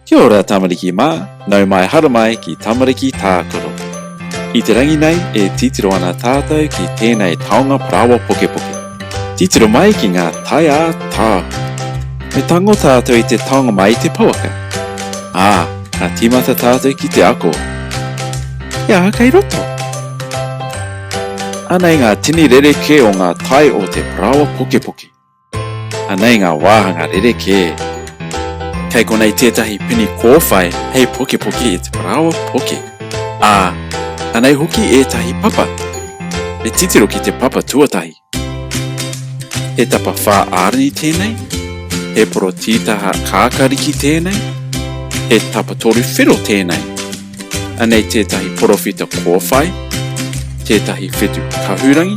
Kia ora tamariki mā, nau mai haramai ki Tamariki Tākaro. I te rangi nei e titiro ana tātou ki tēnei taonga parāoa pokepoke. Titiro mai ki ngā tae ātaahua. Me tango tātou i te taonga mai i te pouaka. Ā, ka tīmata tātou ki te ako. He aha kei roto? Anei ngā tini rerekē o ngā tae o te parāoa pokepoke. Anei ngā wāhanga rerekē. Kei konei tētahi pini kōwhai hei pokepoke i te parāoa poke. Ā, anei hoki ētahi papa. Me titiro ki te papa tuatahi. He tapawhā ārangi tēnei? He porotītaha kākariki tēnei? He tapatoru whero tēnei? Anei tētahi porowhita kōwhai, tētahi whetu kahurangi,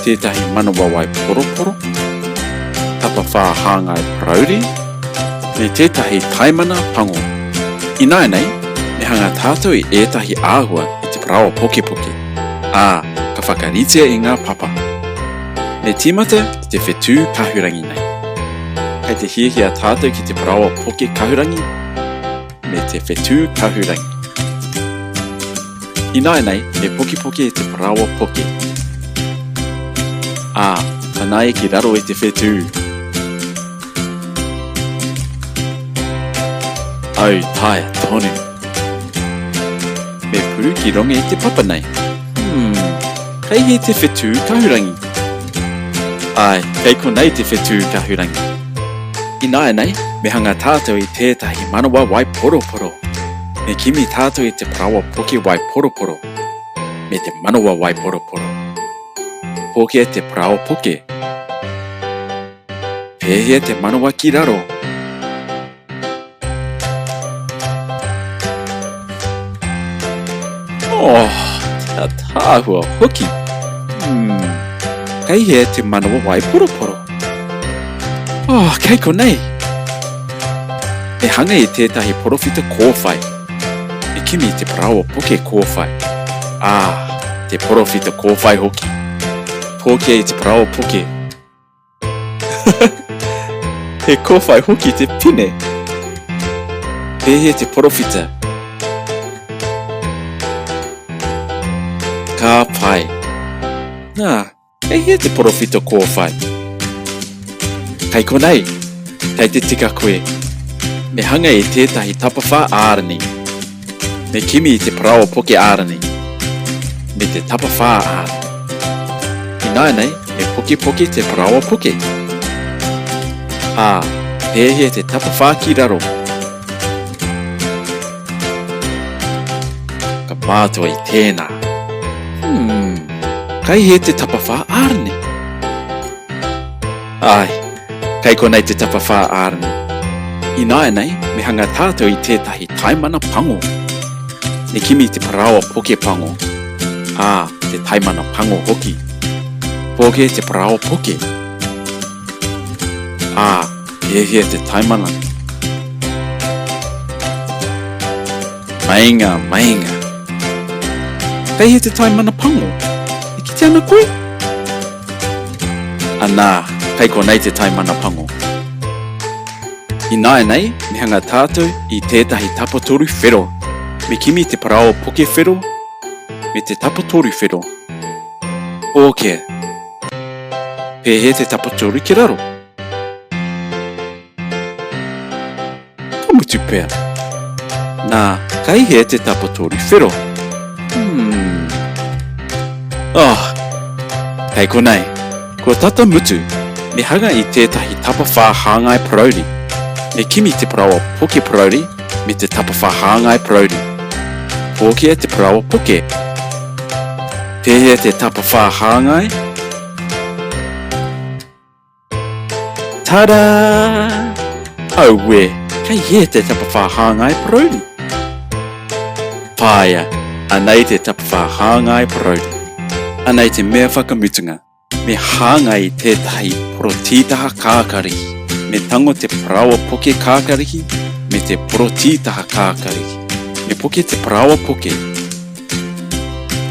tētahi manawa wai poroporo, tapawhā hāngai parauri, me tētahi taimana pango. Ināianei, me hanga tātou i ētahi āhua i te parāoa pokepoke, ā, ka whakaritea i ngā papa. Me tīmata ki te whetū kahurangi nei. Kei te hiahia tātou ki te parāoa poke kahurangi? me te whetū kahurangi. Ināianei, me pokepoke e te parāoa poke. Ā, panaia ki raro i te whetū. Au, taea tonu. Me puru ki runga i te papa nei. Hmm, kei hea te whetū kahurangi? Āe, kei konei te whetū kahurangi. Ināianei, me hanga tātou i tētahi manawa wai poroporo. Me kimi tātou i te paraoa poke wai poroporo, me te manawa wai poroporo. Pokea te paraoa poke. Pēhia te manawa ki raro. Oh, te ataahua hoki. Hmm, kei hea te manawa wai poroporo? Oh, kei konei. Me hanga i tētahi porowhita kōwhai. Me kimi i te paraoa poke kōwhai. Ah, te porowhita kōwhai hoki. Pōkia i te paraoa poke. He kōwhai hoki te pine. Pēhea te porowhita? Ka pai. Nā, kei hea te porowhita kōwhai? Kei konei. Kei te tika koe. Me hanga i tētahi tapawhā ārani. Me kimi i te paraoa poke ārani, me te tapawhā ārani. Ināianei, me pokepoke te paraoa poke. Ā, pēhea te tapawhā ki raro? Ka mātua i tēnā. Hmm, kei hea te tapawhā ārani? Āe, kei konei te tapawhā ārani. Ināianei, me hanga tātou i tētahi taimana pango. Me kimi te parāoa poke pango, ā, te taimana pango hoki. Poke te parāoa poke. Ā, pēhea te taimana? Meinga, meinga. Kei hea te taimana pango? E kite ana koe? Anā, kei konei te taimana pango. Ināianei, me hanga tātou i tētahi tapatoru whero. Me kimi te parāoa poke whero me te tapatoru whero. Ōkē. Pēhea te tapatoru ki raro? Ka mutu pea. Nā, kei hea te tapatoru whero? Hmm. Oh, kei konei. Kua tata mutu, me hanga i tētahi tapawhā hāngai parauri. Me kimi te paraoa poke parauri me te tapawhā hāngai parauri. Pōkia te paraoa poke. Pēhea te tapawhā hāngai? Tada! Auē, kei hea te tapawhā hāngai parauri? Whāia, anei te tapawhā hāngai parauri. Anei te mea whakamutunga, me hāngai i tētahi porotītaha kākariki. Me tango te paraoa poke kākariki me te porotītaha kākariki. Me poke te paraoa poke.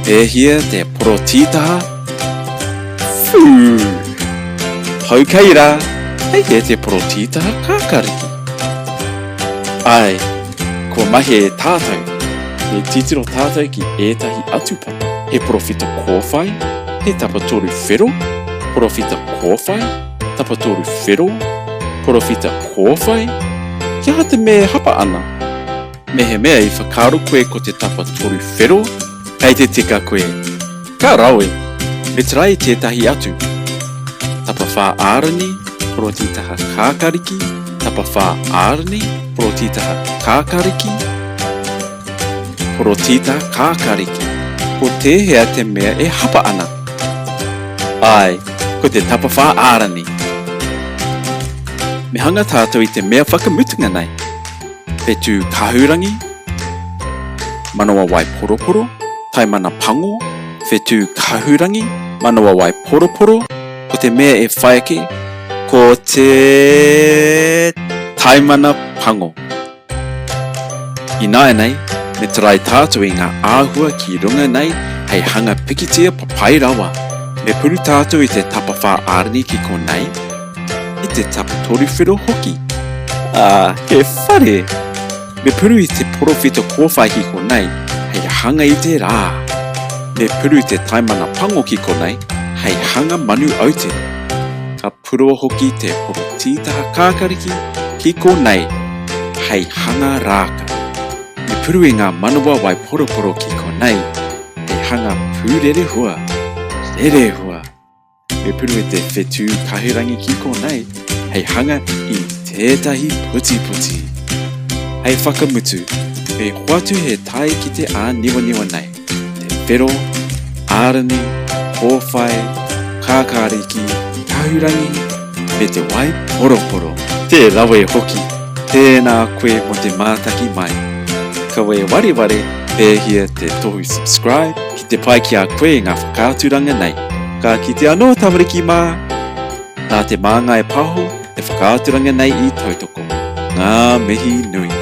Pēhia te porotītaha? Whū! Hau kei rā, kei hea te porotītaha kākariki? Āe, kua mahi e tātou. Me titiro tātou ki ētahi atu papa. He porowhita kōwhai, he tapatoru whero, porowhita kōwhai, tapatoru whero, porowhita kōwhai. He aha te mea e hapa ana? Mehemea i whakaaro koe ko te tapatoru whero, kei te tika koe. Ka rawe! Me try tētahi atu. Tapawhā ārani, porotītaha kākariki, tapawhā ārani, porotītaha kākariki, porotītaha kākariki. Ko tēhea te mea e hapa ana? Āe, ko te tapawhā ārani. Me hanga tātou i te mea whakamutunga nei. Whetū kahurangi, manawa waiporoporo, taimana pango, whetū kahurangi, manawa waiporoporo, ko te mea e whai ake, ko te taimana pango. Ināianei, me tarai tātou i ngā āhua ki runga nei hei hanga pikitia papai rawa. Me puru tātou i te tapawhā ārani ki konei, i te tapatoru whero hoki. Ā, he whare! Me puru i te porowhita kōwhai ki konei, hei hanga i te rā. Me puru i te taimana pango ki konei, hei hanga manu aute. Ka purua hoki te porotītaha kākariki ki konei, hei hanga rākau. Me puru i ngā manawa waiporoporo ki konei, hei hanga pūrerehua, rerehua. Me puru e te whetū kahurangi ki konei hei hanga i tētahi putiputi. Hei whakamutu, me hoatu he tae ki te āniwaniwa nei, te whero, ārani, kōwhai, kākāriki, kahurangi, me te wai poroporo. Tē rawe hoki! Tēnā koe mō te mātaki mai. Kaua e wareware, pēhia te tohu subscribe Ki te pai ki a koe ngā whakaaturanga nei. Ka kite anō tamariki mā! Nā Te Māngai Pāho te whakaaturanga nei i tautoko. Ngā mihi nui.